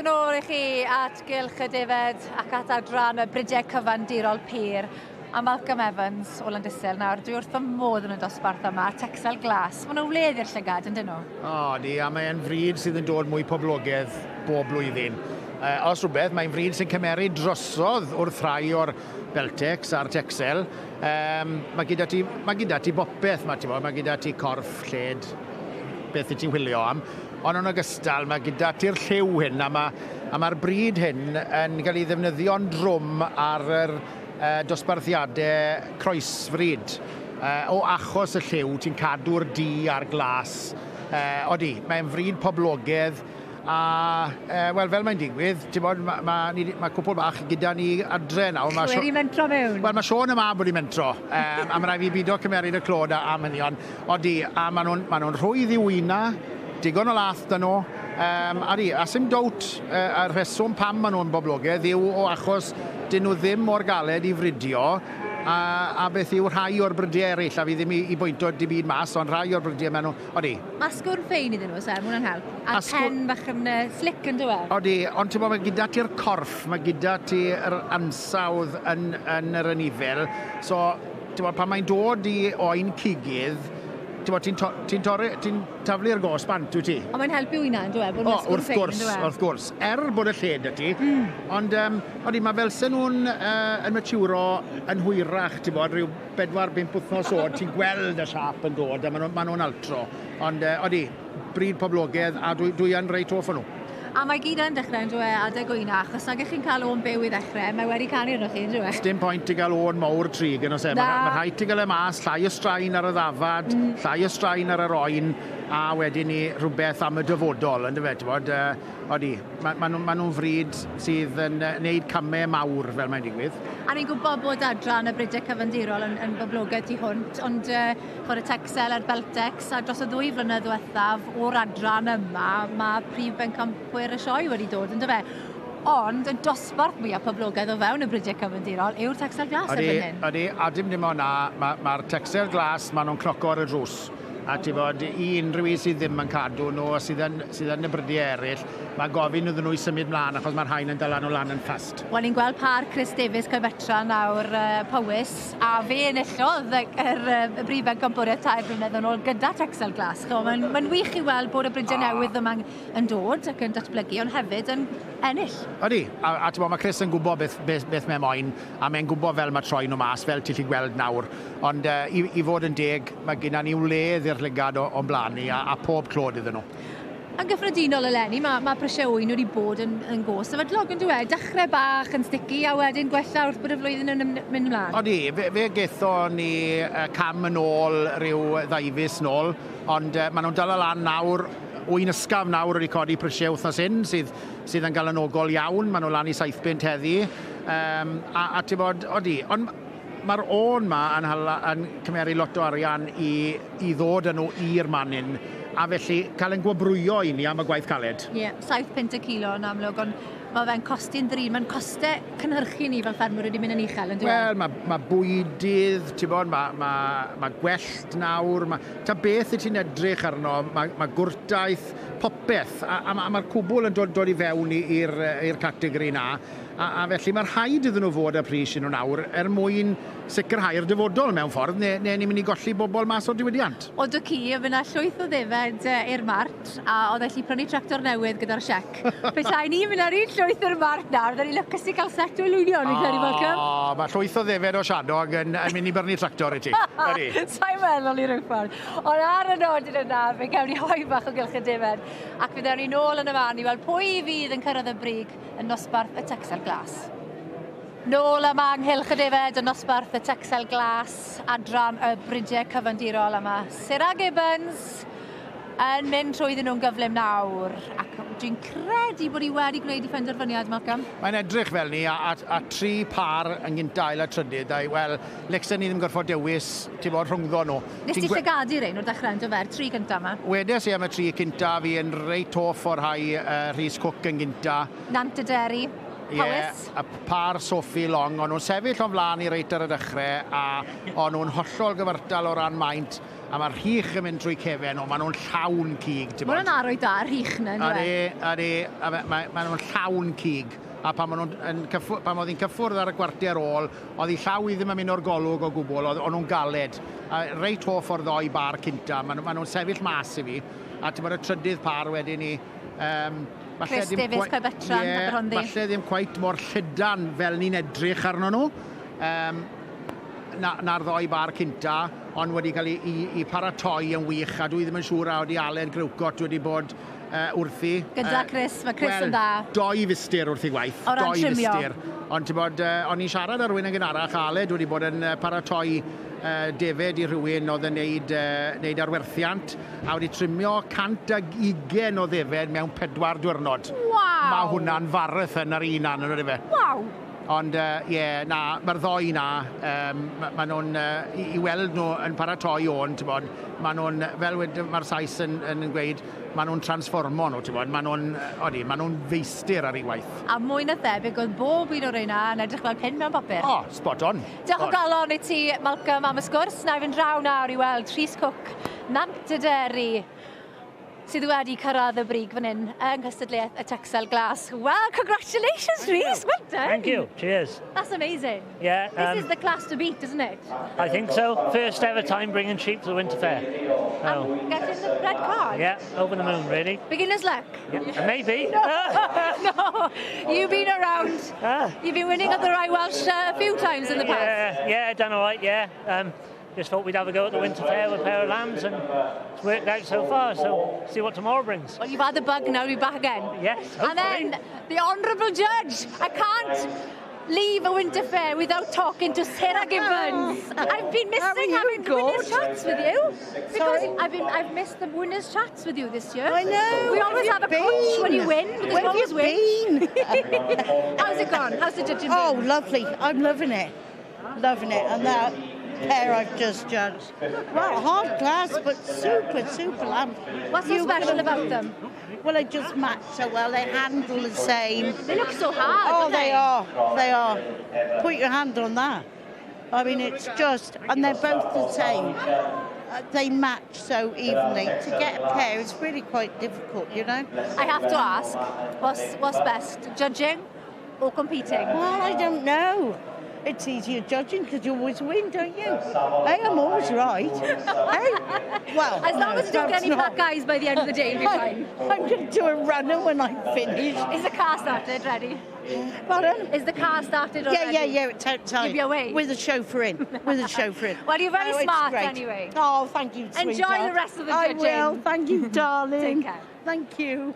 nôl i chi at Gylch y Defed ac at adran y Bridiau Cyfandirol Pur a Malcolm Evans o Landisel. Nawr, dwi wrth fy modd yn y dosbarth yma, Texel Glas. Maen nhw'n wledd i'r llygad, yn dyn nhw? O, di, a mae'n fryd sydd yn dod mwy poblogaidd bob blwyddyn. Os rhywbeth, mae'n fryd sy'n cymeryd drosodd wrth rhai o'r Beltex a'r Texel. Um, mae gyda ti, mae gyda ti bopeth, mae, ti mae gyda ti corff, lled, beth i ti'n chwilio am. Ond yn ogystal, mae gyda ti'r lliw hyn, a mae'r a mae'r bryd hyn yn cael ei ddefnyddio'n drwm ar yr uh, dosbarthiadau croesfryd. Uh, o achos y lliw, ti'n cadw'r du a'r glas. Uh, odi, mae'n fryd poblogaidd, A, e, wel, fel mae'n digwydd, ti'n bod, mae ma, ma, ma cwpl bach gyda ni adre nawr. Ma wedi mentro mewn. Wel, mae Sean y mab wedi mentro, um, a mae rhaid fi bido cymeryd y clod am hynny, ond odi, a maen nhw'n ma nhw rhwydd i wyna, digon o lath dyn nhw, um, a di, a sim dowt uh, y rheswm pam maen nhw'n boblogaidd yw o achos dyn nhw ddim mor galed i fridio, a, a beth yw rhai o'r brydiau eraill, a fi ddim i, i bwynto dim byd mas, ond rhai o'r brydiau maen nhw, odi. Asgwrn ffein iddyn nhw, se, ma' hwnna'n help. A pen bach yn uh, slick yn dywe. Odi, ond ti'n bod, mae gyda ti'r corff, mae gyda ti'r ansawdd yn, yn yr anifel. So, ti'n bod, pan mae'n dod i oen cigydd, ti'n bod, ti'n to, ti torri, ti'n taflu'r gos bant, wyt ti? Ond mae'n helpu wyna, yn dywe, bod yn asgwrn ffein, yn dywe. Wrth gwrs, er bod y lled y ti. Mm. Ond, um, odi, mae fel sen nhw'n uh, yn maturo yn hwyrach, ti'n bod, rhyw bedwar, bump wythnos oed, ti'n gweld y siâp yn dod a maen nhw'n ma nhw altro. Ond uh, odi, bryd poblogaidd a dwi, dwi yn reit hoff o nhw. A mae gyd yn dechrau yn dweud adeg wyna, achos nag ych chi'n cael o'n byw i ddechrau, mae wedi canu arnoch chi, yn dweud. Dim pwynt i gael o'n mawr trig yn oes e. Mae ma rhaid ti gael e mas, llai o straen ar y ddafad, mm. llai o straen ar yr oen, a wedyn ni rhywbeth am y dyfodol, yn dyfe, ti'n bod, uh, odi, Mae ma nhw'n ma nhw fryd sydd yn wneud camau mawr fel mae'n digwydd. A ni'n gwybod bod adran y Bridiau Cyfandirol yn, yn boblogaidd tu hwnt, ond uh, chod y Texel a'r Beltex, a dros y ddwy flynedd ddiwethaf o'r adran yma, mae prif bencampwyr y sioe wedi dod, yn dyfe? Ond y dosbarth mwyaf poblogaidd o fewn y Bridiau Cyfandirol yw'r Texel Glas erbyn hyn. Ydy, a dim dim ond na, mae'r ma, ma Texel Glas, maen nhw'n cnoco ar y drws. A ti'n bod, i unrhyw un sydd ddim yn cadw nhw a sydd yn, sydd yn y brydiau eraill, mae gofyn iddyn nhw i symud mlaen achos mae'r rhain yn dala nhw lan yn fast. Wel, ni'n gweld par Chris Davies Coedfetra nawr uh, Powys, a fe enillodd y, yr, y brif bencampwriaeth tair blynedd yn ôl gyda Texel Glass. Mae'n ma wych i weld bod y brydiau ah. newydd yma'n yn dod ac yn datblygu, ond hefyd yn ennill. Ydy, a, a ti'n bod, mae Chris yn gwybod beth, beth, beth mae moyn, a mae'n gwybod fel mae troi nhw mas, fel ti'n gallu gweld nawr. Ond uh, i, i fod yn deg, mae gyda ni wledd i'r llygad o'n blaen ni a, a pob clod iddyn nhw. Yn gyffredinol eleni, mae, mae prisiau ŵyn wedi bod yn, yn go sefydlog yn dweud. Dechrau bach yn sticky a wedyn gwella wrth bod y flwyddyn yn mynd ymlaen. Odi, fe, fe getho ni cam yn ôl rhyw ddaufis nôl, ond uh, maen nhw'n dal lan nawr, ŵyn ysgafn nawr wedi codi prisiau wythnos hyn, sydd, sydd yn galanogol iawn. Maen nhw lan i 7 bunt heddi. Um, a, a ti'n bod, odi, ond Mae'r ôn 'ma yn hala, yn cymeru lot o arian i, i ddod â nhw i'r man hyn, a felly cael ein gwobrwyo i ni am y gwaith caled. Ie, yeah, 7 punt y kilo yn amlwg, ond mae fe'n costi'n ddrud. Mae'n costau cynhyrchu ni fel ffermwyr wedi mynd yn uchel, yn dweud? Wel, mae, mae bwydydd, ti'n bod, mae, mae, mae gwellt nawr, mae, ta beth y ti'n edrych arno, mae, mae gwrtaith, popeth, a, a, a mae'r cwbl yn dod, dod i fewn i'r categori na. A, a felly mae rhaid iddyn nhw fod â pris i nhw nawr er mwyn sicrhau'r dyfodol mewn ffordd, neu, neu ni'n mynd i golli bobl mas o'r diwydiant. O dy ci, oedd yna llwyth o ddefed i'r mart, a oedd ellu prynu tractor newydd gyda'r siec. Petai ni'n mynd ar un llwyth i'r mart nawr, fydden ni'n lwcus i cael set o lwynion, fi'n credu, Malcolm. O, mae llwyth o ddefed o Siadog yn, yn mynd i brynu tractor i ti. Ydy. Sa'n meddwl i ryw ffordd. Ond ar y nodyn yna, fe gawn ni hoi bach o gylch y defed, ac fe ddewn ni nôl yn y man i weld pwy fydd yn cyrraedd y brig yn nosbarth y Texel Glas. Nôl yma yng Nghylch y Defed yn nosbarth y Texel Glas, adran y Bridiau Cyfandirol a mae Sarah Gibbons yn mynd trwyddyn nhw'n gyflym nawr ac dwi'n credu bod hi wedi gwneud ei phenderfyniad, Malcolm. Mae'n edrych fel ni, a, a, a tri pâr yn gynta, ail a trydydd, a wel, lecsen ni ddim gorfod dewis, ti'n bod, rhwngddo nhw. Nes ti llygadu rein o'r dechrau yn dyfer, tri gynta yma? Wedes i am y tri cynta, fi yn reit hoff o'r rhai uh, Rhys Cook yn gynta. Nant y Deri, Powys. Yeah, a par Sophie Long, o'n nhw'n sefyll o'n flaen i reit ar y dechrau, a o'n nhw'n hollol gyfartal o ran maint, A mae'r rhych yn mynd trwy cefen nhw, maen nhw'n llawn cig, ti'n Mae hwnna'n arwydd da, rhych 'na, yndyw e? Ydy, a ma nhw'n llawn cig. A pan, maen nhw'n pan oedd hi'n cyffwrdd ar y gwarter ôl, oedd hi llaw i ddim yn mynd o'r golwg o gwbl, oedd nhw'n galed. A reit hoff o'r ddoi bar cynta, maen nhw'n sefyll mas i fi. A ti'n bod y trydydd par wedyn ni, Chris Davies, Caerfetran, Aberhonddu. Falle ddim cweit mor llydan fel ni'n edrych arno nhw. Na'r ddoi bar cynta, ond wedi cael ei paratoi yn wych, a dwi ddim yn siŵr a wedi Aled Grewcott wedi bod wrthi. Gyda Chris, mae Chris yn dda. Doi fustur wrth ei gwaith. O ran trimio. Ond ti'n bod, o'n i'n siarad ar rhywun yn gynharach, Aled wedi bod yn paratoi defed i rhywun oedd yn neud arwerthiant, a wedi trimio 120 o ddefed mewn 4 diwrnod. Waw! Mae hwnna'n farathon ar un an, yno fe. Waw! Ond ie, na, mae'r ddoi na, ma nhw'n, i weld nhw yn paratoi o'n, ti'n bod, ma nhw'n, fel mae'r Sais yn gweud, ma nhw'n transformo nhw, ti'n bod, ma nhw'n, odi, ma nhw'n feistir ar ei waith. A mwy na thebyg, oedd bob un o'r reina yn edrych fel pin mewn papur. O, spot on. Diolch o galon i ti, Malcolm, am y sgwrs. Na i fynd draw nawr i weld Rhys Cook, Nant y Deri, sydd wedi cyrraedd y brig fan hyn yng nghystadleuaeth y Texel Glas. Well, congratulations, Rhys. Well done. Thank you. Cheers. That's amazing. Yeah. This is the class to beat, isn't it? I think so. First ever time bringing sheep to the Winter Fair. So. And getting the red card. Yeah, over the moon, really. Beginner's luck. Yeah, maybe. No, you've been around. You've been winning at the Royal Welsh a few times in the past. Yeah, done all right, yeah. Just thought we'd have a go at the Winter Fair with a pair of lambs, and it's worked out so far, so see what tomorrow brings. Well, you've had the bug now, you'll be back again. Yes, hopefully. And then, the Honourable Judge. I can't leave a Winter Fair without talking to Sarah Gibbons. I've been missing having winners' chats with you. Because I've missed the winners' chats with you this year. I know. We always have a coach when you win. Because Where have you been? How's it gone? How's the judging been? Oh, lovely. I'm loving it. Loving it. And that pair I've just judged. Well, hard class, but super, super lamb. What's so special about them? Well, they just match so well. They handle the same. They look so hard. Oh, they are. They are. Put your hand on that. I mean, it's just, and they're both the same. They match so evenly. To get a pair is really quite difficult, you know. I have to ask, what's best, judging or competing? Well, I don't know. It's easier judging because you always win, don't you? Hey, I'm always right. Hey, well, as long as you don't get any black eyes by the end of the day, you'll be fine. I'm going to do a runner when I finish. Is the car started ready? Pardon? Is the car started already? Yeah, it's outside. You'll be away? With a chauffeur in. With a chauffeur in. Well, you're very smart anyway. Oh, thank you, sweetheart. Enjoy the rest of the judging. I will. Thank you, darling. Take care. Thank you.